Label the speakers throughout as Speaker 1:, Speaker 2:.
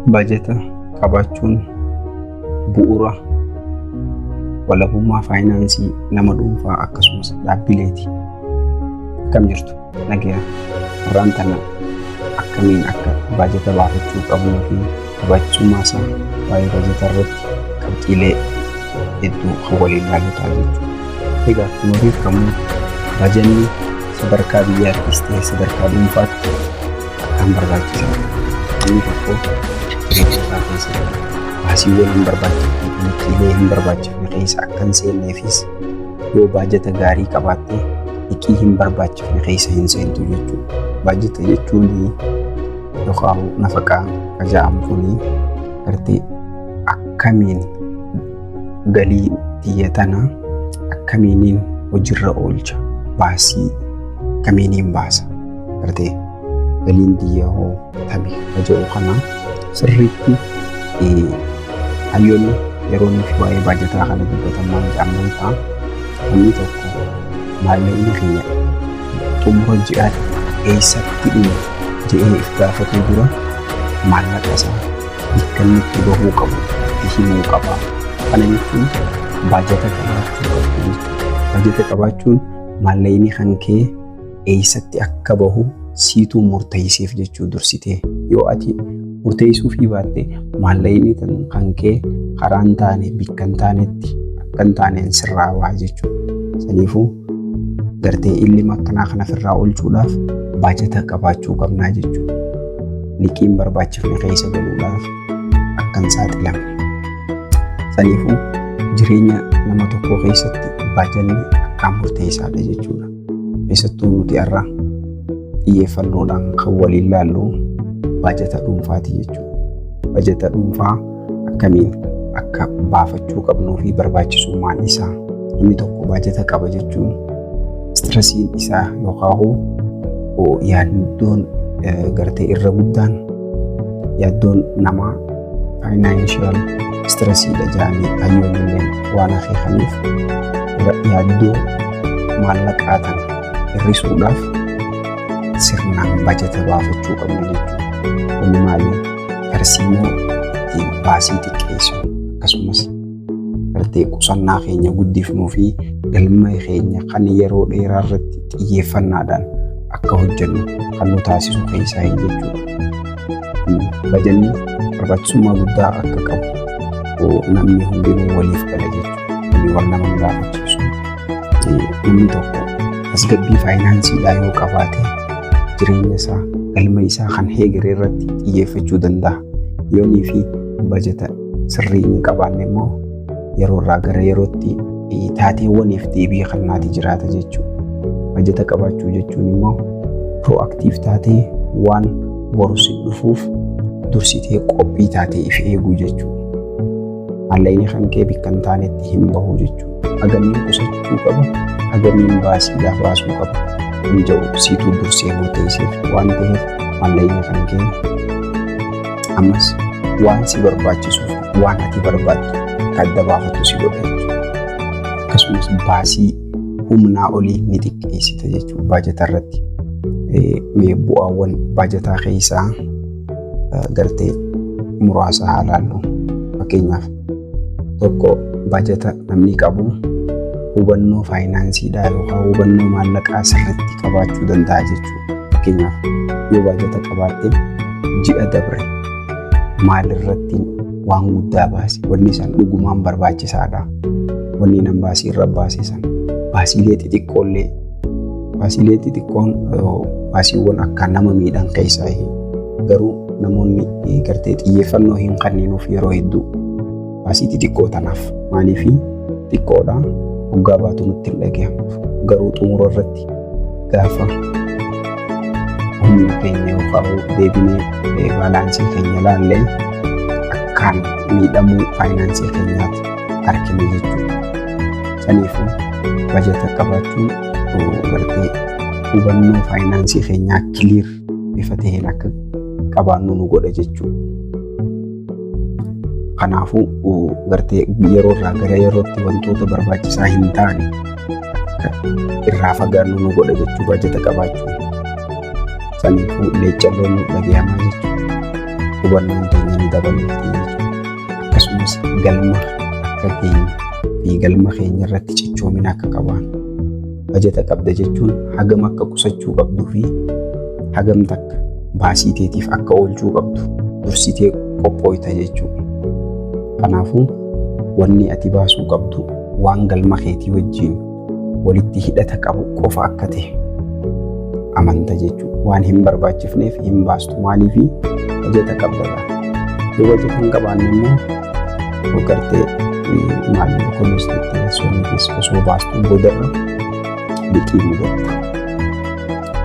Speaker 1: Baajata qabaachuun bu'uura walabummaa faayinaansii nama dhuunfaa akkasumas dhaabbileeti. Akkam jirtu? Nagaya. Har'aan tana akkamiin akka baajata baafachuu qabnuu fi barbaachisummaa isaa waa'ee baajata irratti qabxiilee hedduu kan waliin ilaallu ta'a jechuudha. Egaa akkuma beekamu baajanni sadarkaa biyyaattis ta'e sadarkaa dhuunfaatti akkaan barbaachisaadha. Namni tokko jireenya isaa keessatti baasiiwwan hin barbaachifne, liqiilee hin barbaachifne keessa akka hin seenneefis yoo baajata gaarii qabaatte liqii hin barbaachifne keessa hin seentu jechuudha. Baajata jechuun yookaan nafaqaa ka jedhamu kuni gartee akkamiin galii tiyya tana akkamiiniin hojiirra oolcha, baasii akkamiiniin baasa, gartee galiin tiyya hoo tami ka jedhu kana sirriitti hayyoonni yeroo inni fi waa'ee baajataa kana dubbatan maal jedhan beektaa? Namni tokko maallaqni kiyya xumura ji'aatti eessatti dhuma jedhee if gaafatuu dura maallaqa isaa bakka inni itti bahuu qabu itti himuu qaba. Kana jechuun baajata qabaachuu qabdu jechuudha. Baajata qabaachuun maallaqni kan kee eessatti akka bahu siituu murteesseef jechuu dursitee. Yoo ati murteessuufii baatte maallaqni kan kee karaa hin taane, bikka hin taanetti akka hin taaneen sirraa baha jechuudha. Saniifuu gartee illima akkanaa kana ofirraa oolchuudhaaf baajata qabaachuu qabnaa jechuudha. Liqiin barbaachifne keessa galuudhaaf akka hin saaxilamne. Saniifuu jireenya nama tokkoo keessatti baajanni akkaan murteessaadha jechuudha. Keessattuu nuti har'a xiyyeeffannoodhaan kan waliin laallu baajata dhuunfaati jechuudha. Baajata dhuunfaa akkamiin akka baafachuu qabnuu fi barbaachisummaan isaa, namni tokko baajata qaba jechuun stressiin isaa yookaan yaaddoon gartee irra guddaan yaaddoon namaa financial stressiidha jedhanii hayyoonni illee waan akeekaniif, yaaddoo maallaqaa tana hir'isuudhaaf sirnaan baajata baafachuu qabna jechuudha. Kun maali? Tarsiimoo ittiin baasii xiqqeessinu, akkasumas gartee qusannaa keenya guddifnuu fi galma keenya kan yeroo dheeraa irratti xiyyeeffannaadhaan akka hojjennu kan nu taasisu keessaa jechuudha. Bajanni barbaachisummaa guddaa akka qabu namni hundinuu waliif gala jechuudha. Namni wal nama hin gaafachiisu. Namni tokko tasgabbii faayinaansiidhaa yoo qabaate jireenya isaa, galma isaa kan heegeree irratti xiyyeeffachuu danda'a. Yoonii fi bajata sirrii hin qabaanne immoo yeroo irraa gara yerootti taateewwaniif deebii kennaati jiraata jechuudha. Bajata qabaachuu jechuun immoo proactive taatee waan boru si dhufuuf dursitee qophii taatee if eeguu jechuudha. Maallaqni kan kee bikka hin taanetti hin bahu jechuudha. Hagamiin qusachuu qaba, hagamiin baasiidhaaf baasuu qaba kan jedhu siituu dursee murteesseef waan ta'eef, maallaqni kan kee ammas waan si barbaachisuuf waan ati barbaaddu akka adda baafattu si godha jechuudha. Akkasumas baasii humnaa olii ni xiqqeessita jechuudha baajata irratti. Mee bu'aawwan baajataa keessaa gartee muraasa haa laallu. Fakkeenyaaf, tokko, baajata namni qabu hubannoo faayinaansiidhaa yookaan hubannoo maallaqaa sirriitti qabaachuu danda'a jechuudha. Fakkeenyaaf, yoo baajata qabaatte ji'a dabre maal irratti waan guddaa baase, wanni san dhugumaan barbaachisaadha. Wanni nan baasii irra baase san, baasiilee xixiqqoollee, baasiilee xixiqqoon baasiiwwan akka nama miidhan keessaa, garuu namoonni gartee xiyyeeffannoo hin kenninuuf yeroo hedduu baasii xixiqqoo tanaaf. Maaliifi? Xiqqoodha, hoggaa baatu nutti hin dhagahamtu, garuu xumura irratti gaafa humna keenya yookaan deebinee baalaansii keenya laallee akkaan miidhamuu faayinaansii keenyaatti argina jechuudha. Saniifuu bajata qabaachuun gartee hubannoo faayinaansii keenyaa clear bifa ta'een akka qabaannu nu godha jechuudha. Kanaafuu gartee yeroo irraa gara yerootti wantoota barbaachisaa hin taane akka irraa fagaannu nu godha jechuu baajata qabaachuun. Saniifuu leecalloon nu dhagayamaa jechuudha. hubannoon teenya ni dabaleefti jechuudha. Akkasumas galma akka geenyu fi galma keenya irratti cichoomina akka qabaannu. Bajata qabda jechuun hagam akka qusachuu qabduu fi hagam takka baasii teetiif akka oolchuu qabdu dursitee qophooyta jechuudha. Kanaafuu wanni ati baasuu qabdu waan galma keetii wajjin walitti hidhata qabu qofa akka ta'e amanta jechuudha. Waan hin barbaachifneef hin baastu. Maaliif? Bajata qabda. Yoo bajata hin qabaanne immoo gartee maallaqa kunis itti osoo baastu boodarra liqii mudatta.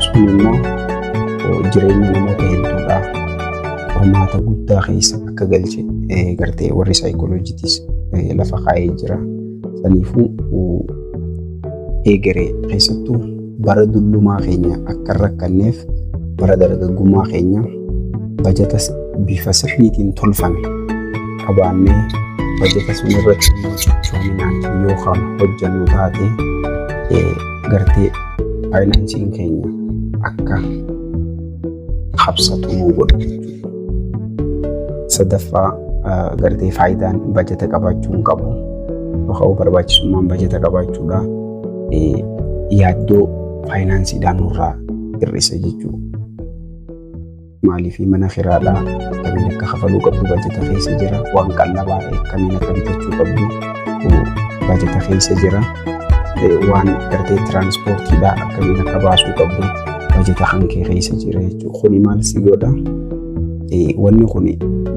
Speaker 1: Sun immoo jireenya namoota hedduudhaa qormaata guddaa keessa akka galche gartee warri saayikoloojitiis lafa kaa'ee jira. Saniifuu eegeree keessattuu bara dullumaa keenya akka hin rakkanneef bara dargaggummaa keenya bajata bifa sirriitiin tolfame qabaannee, bajata sun irratti immoo cichoominaan yoo kan hojjennu taate, gartee faayinaansiin keenya akka habsatu nuu godha jechuudha. Sadaffaa, gartee faayidaan bajata qabaachuun qabu yookaan barbaachisummaan bajata qabaachuudha. Yaaddoo faayinaansiidhaan nurraa hir'isa jechuudha. Maaliif? Mana kiraadhaa akkamiin akka kafaluu qabdu bajata keessa jira. Waan qallabaa akkamiin akka bitachuu qabdu bajata keessa jira. Waan gartee tiraanspoortiidhaa akkamiin akka baasuu qabdu bajata kan kee keessa jira jechuudha. Kuni maal si godha? Wanni kun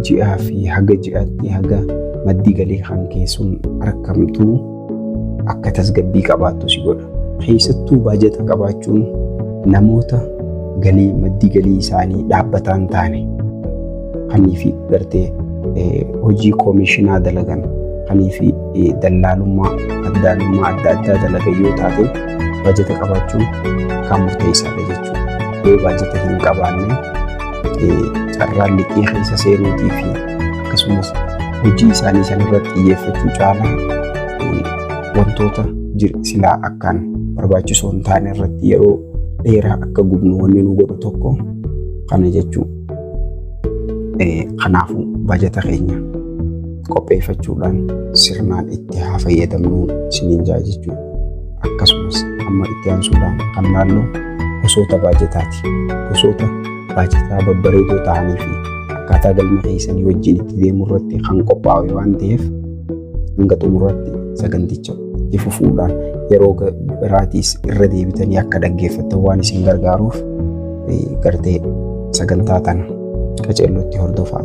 Speaker 1: ji'aa fi haga ji'aatti haga maddi galii kan kee sun argamtu akka tasgabbii qabaattu si godha. Keessattuu baajata qabaachuun namoota galii maddi galii isaanii dhaabbataa hin taane kanii fi gartee hojii koomishinaa dalagan kanii fi dallaalummaa addaalummaa adda addaa dalagan yoo taate, baajata qabaachuun kan murteessaadha jechuudha. Yoo baajata hin qabaanne, carraan liqii keessa seenuutii fi akkasumas hojii isaanii sanirratti xiyyeeffachuu caalaa wantoota silaa akkaan barbaachisoo hin taane irratti yeroo dheeraa akka gubnu wanni nu godhu tokko kana jechuudha. Kanaafuu bajata keenya qopheeffachuudhaan sirnaan itti haa fayyadamnu isiniin jaa jechuudha. Akkasumas amma itti aansuudhaan kan laallu gosoota baajataati. Gosoota baajataa babbareedoo ta'anii fi akkaataa galma keessanii wajjin itti deemuu irratti kan qophaa'e waan ta'eef, hanga xumuraatti saganticha itti fufuudhaan yeroo biraatiis irra deebitanii akka dhaggeeffattan waan isin gargaaruuf, gartee sagantaa tana qaceellootti hordofaa.